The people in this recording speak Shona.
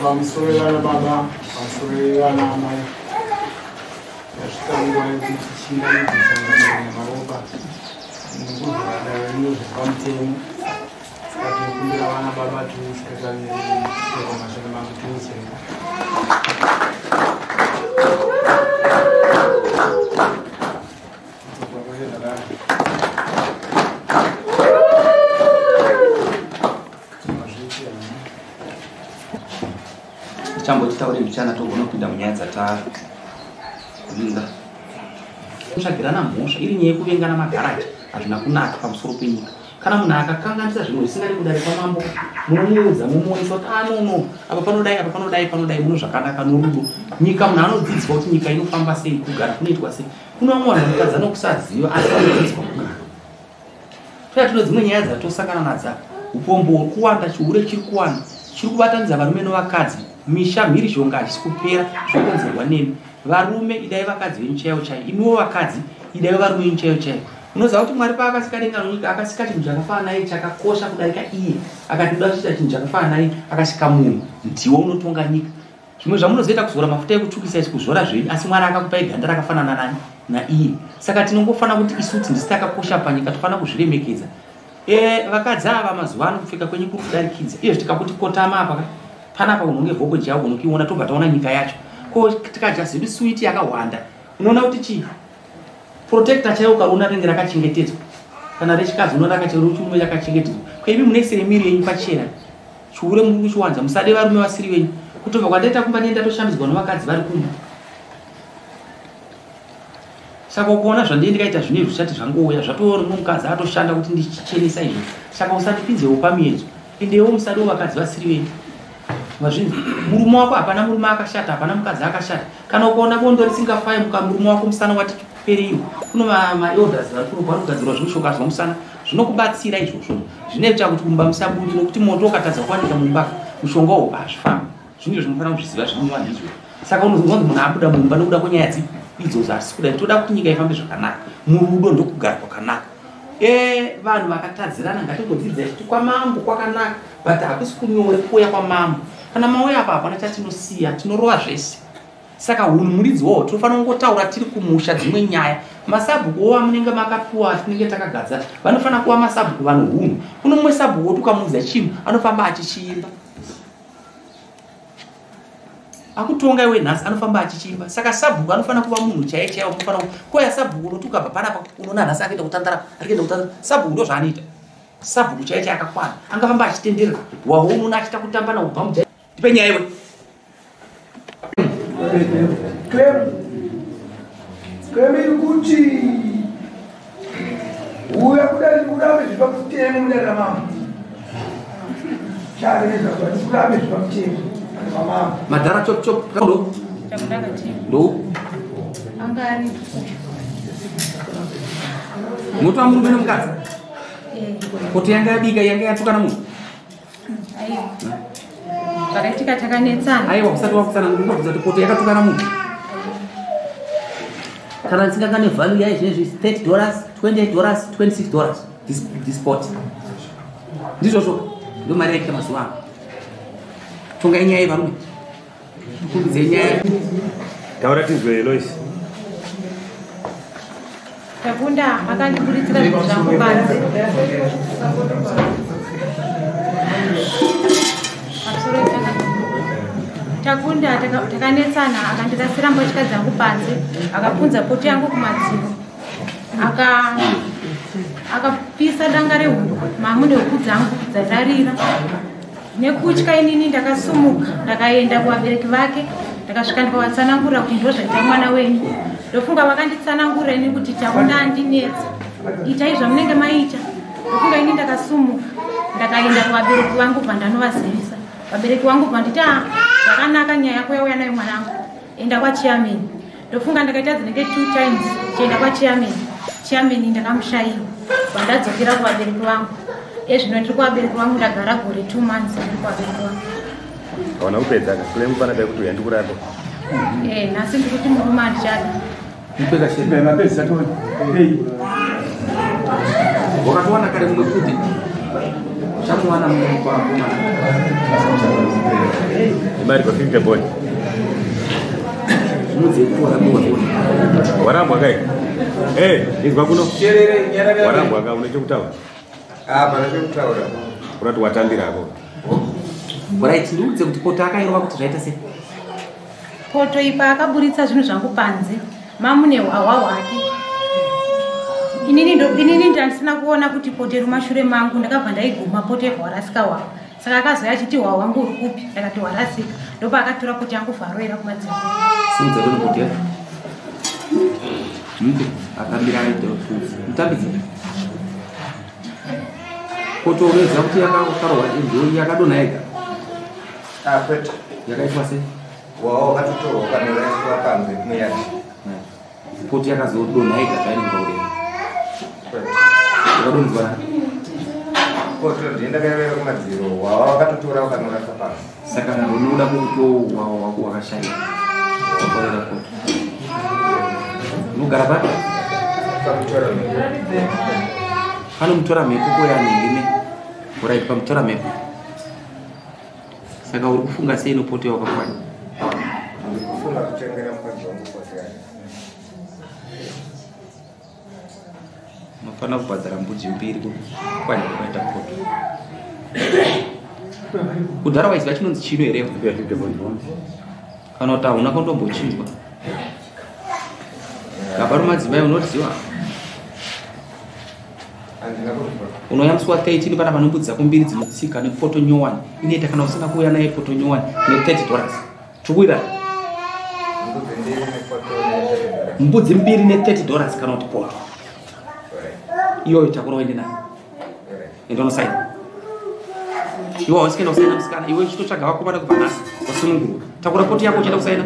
Pamusoro vana baba, pamusoro vana amai, yasvika nguva yekuti tichingamidze sangano nemaropa nekuzvadaro rinozvepamutemo. Saka tinokumbira vana baba tiuswe kaviri chero mashoko mangu tiuswe. Tichamboti taure mbichana togona kupinda munyaya dzatavinga. Kutsvagirana mhosva iri nyaya yekuvengana magaraji hazvina kunaka pamusoro penyika. Kana munhu akakanganisa zvimwe zvisingadi kudare kwamambo, munomuudza mumuonesa kuti ah no no, apa panodai, apa panodai, panodai, muno zvakanaka norudo. Nyika munhu anodzidziswa kuti nyika inofamba sei, kugara kunoitwa sei. Kune vamwe vanhu vanotadza nokusaziva asi vanodzidziswa kugara. Toya tino dzimwe nyaya dzatosangana nadzo apa. Upombo huri kuwanda, chihure chiri kuwanda, chiri kubatanidza varume novakadzi, misha mhirizhonga hachisi kupera, zvokonzerwa nemi. Varume idai vakadzi venyu chaivo chaivo, imiwo vakadzi idai varume venyu chaivo chaivo. Unoziva kuti Mwari paakasika denga nonyika akasika chinhu chakafanana naye chakakosha kudarika iye. Akati ndoda kuita chinhu chakafanana naye, akasika munhu. Ndiwo unotonga nyika. Zvimwe zvamunozoita kuzora mafuta ekutsvukisa izvi kuzora zvenyu, asi Mwari akakupai ganda rakafanana nani? Naiye. Saka tinongofanira kuti isu ndisi takakosha panyika, tofanira kuzviremekedza. E, vakadzi ava mazuva ano kupfeka kwenyu kuri kudarikidza. Iyo tikakuti kotama apa ka, panapa unonge vhoko jao unokiona tobva taona nyika yacho. Ko tikadya zedu suwiti yakawanda, unoona kuti chii? Protector chaiwo ukaona rinenge rakachengetedzwa. Kana rechikadzi unoona rakachengetedzwa, rakachengetedzwa. Ko imi munoisire miri yenyu pachena. Chihure muri kuchiwanza, musade varume vasiri venyu. Kutobva kwandaita kumba ndiye ndatoshambidzwa nevakadzi vari kumba. Saka ukaona zvandiye ndikaita zvino izvi zvichati zvangouya zvatoona mumwe mukadzi atoshanda kuti ndichichenesa izvo. Saka usandipinzewo pamiedzo. Endewo musadewo vakadzi vasiri venyu. Mazvinzwa? Murume wako hapana murume akashata, hapana mukadzi akashata. Kana ukaona bondo risingafai muka murume wako musana wati pereiwo. Kuno ma elders vari kuno vanogadzirwa zvimushonga zvomusana zvinokubatsira izvozvo. Zvinoita kuti mumba musabude nokuti moto ukatadza kuwanika mumba mushonga uwo hazvifambi. Zvinhu zvinofanira kuzviziva zvinova ndizvo. Saka unozonzwa kuti munhu abuda mumba nokuda kwenyaya dzipi idzodzo asi kuda toda kuti nyika ifambe zvakanaka. Murudo ndokugara kwakanaka. E, vanhu vakatadzirana ngatingodzidza kuti kwamambo kwakanaka but hakusi kunyore kuuya kwamambo. Kana mauya apa hapana chatinosiya, tinorova zvese. Saka hunhu muridzi wawo tinofanira kungotaura tiri kumusha dzimwe nyaya. Masabhuku wo amunenge makapiwa atinenge takagadza vanofanira kuva masabhuku vano hunhu. Kuno mumwe sabhuku woti ukamuudza chinhu anofamba achichiimba. Akutonga iwe nhasi anofamba achichiimba. Saka sabhuku anofanira kuva munhu chaiye chaiye unofanira kuya sabhuku unoti ukabva panapa unoona nhasi akaenda kutandara ari kuenda kutandara. Sabhuku ndo zvaanoita. Sabhuku chaiye chaiye akakwana. Angafamba achitenderera. Waho unoona achiita kutamba na ubhamu chaiye. Tipe nyaya iwe. Claim iri kuti uya kudai kurambe zviri pamutemo mudare ramambo. Chari nezvazvo kurambe zviri pamutemo ramambo. Madhara chop chop ndo. Ndo. Anga ari. Motwa murume nemukadzi. Kuti yanga yabika yanga yatukana munhu. Aiwa. Zvakaitika takanetsana. Aiwa usati wakutsana ndinobvunza kuti poto yakatukana munhu. Kana ndisingakane value yayo zvinezvi $30, $28, $26 this pot. Ndizvozvo ndo mari yaita mazuva ano. Tonga inyaya yevarume. Kumbidze nyaya. Taura tinzwe Lois. Takunda akandiburitsira zvinhu zvangu panze. Takunda takanetsana akandirasira mbatya dzangu panze akapunza poto yangu kumadziro akapisa danga rehuku mamune huku dzangu dzatarira. Nekutya inini ndakasumuka ndakaenda kuvabereki vake Ndakasvika ndikavatsanangurira kuti ndozvaita mwana wenyu. Ndofunga vakanditsanangurira ini kuti Takunda andinetsa, itai zvamunenge maita. Ndofunga ini ndakasumuka ndakaenda kuvabereki vangu, bva ndanovazivisa vabereki vangu, bva nditi a zvakanaka, nyaya yako yauya nayo mwanangu, enda kwachairman. Ndofunga ndakaita dzinenge 2 times chienda kwachairman, chairman ndakamushayiwa, bva ndadzokera kuvabereki vangu. Ezvino ndiri kuvabereki vangu, ndagara gore 2 months ndiri kuvabereki vangu. Hauna kupedza ka claim pana kuti uya ndikurapa. Nhasi ndikuti murume handichada. Mapedza toni. Wakatowana kare mumwe kuti chamuwana mumwe kwakomana. Imari pa 50 boy. Mudzi yekutora. Warambwa kai? Izwa kuno. Warambwa ka, une chekutaura? Pana chekutaura. Urati watambira ako. Right, ndiudze kuti poto akairova kuti zvaita sei? Poto ipa akaburitsa zvinhu zvangu panze, mamune hwahwa hwake. Inini ndandisina kuona kuti poto iri mumashure mangu, ndakabva ndaiguma poto yebva warasika hwahwa. Saka akazoya achiti hwahwa hwangu uri kupi, ndakati hwarasika. Ndopa akatora poto yangu vharoera kumadziro. Simudza kuno poto yacho. Mupe akamira aite mutambidze. Poto unoziva kuti yakarohwa ndiyo yakadonha yega? Kwete. Yakaitwa sei? Wao wakatotorwa ukanoraswa panze muyadi. Poto yakazodonha yega zvainenge paurema. Kwete. Yakadonhedzwa nani? Poto ndiye ndakairera kumadziro, wao wakatotora ukanorasa panze. Saka unoda kuto wako wakashaiwa. Wakaorera poto. Unogara papi? Pamutora mhepo. Panomutora mhepo koyanenge ne. Alright, pamutora mhepo. Saka uri kufunga sei nopoto yawakapwanya? Ndikufunga kutengera mukadzi wangu poto yake. Unofanira kubhadhara mbudzi mbiri kupwanya kwakaita poto. Kudhara waiziva chinonzi chino here? Kana kuti hauna kundombochinzwa? Gaba romadzimai unoziva? Unouya musi wa 13 pana pane mbudzi dzako mbiri dzinotsika nepoto nyowani. Inoita kana usina kuuya naye poto nyowani ne$30. Tikuwira? Mbudzi mbiri ne$30 kana kuti poto. Iyoyo takura uende nayo. Enda unosaina. Iwe hausi kuenda kusaina musikana, iwe uchitotsvaga vakomana kubva nhasi wasunungurwa. Takura poto yako uchienda kusaina.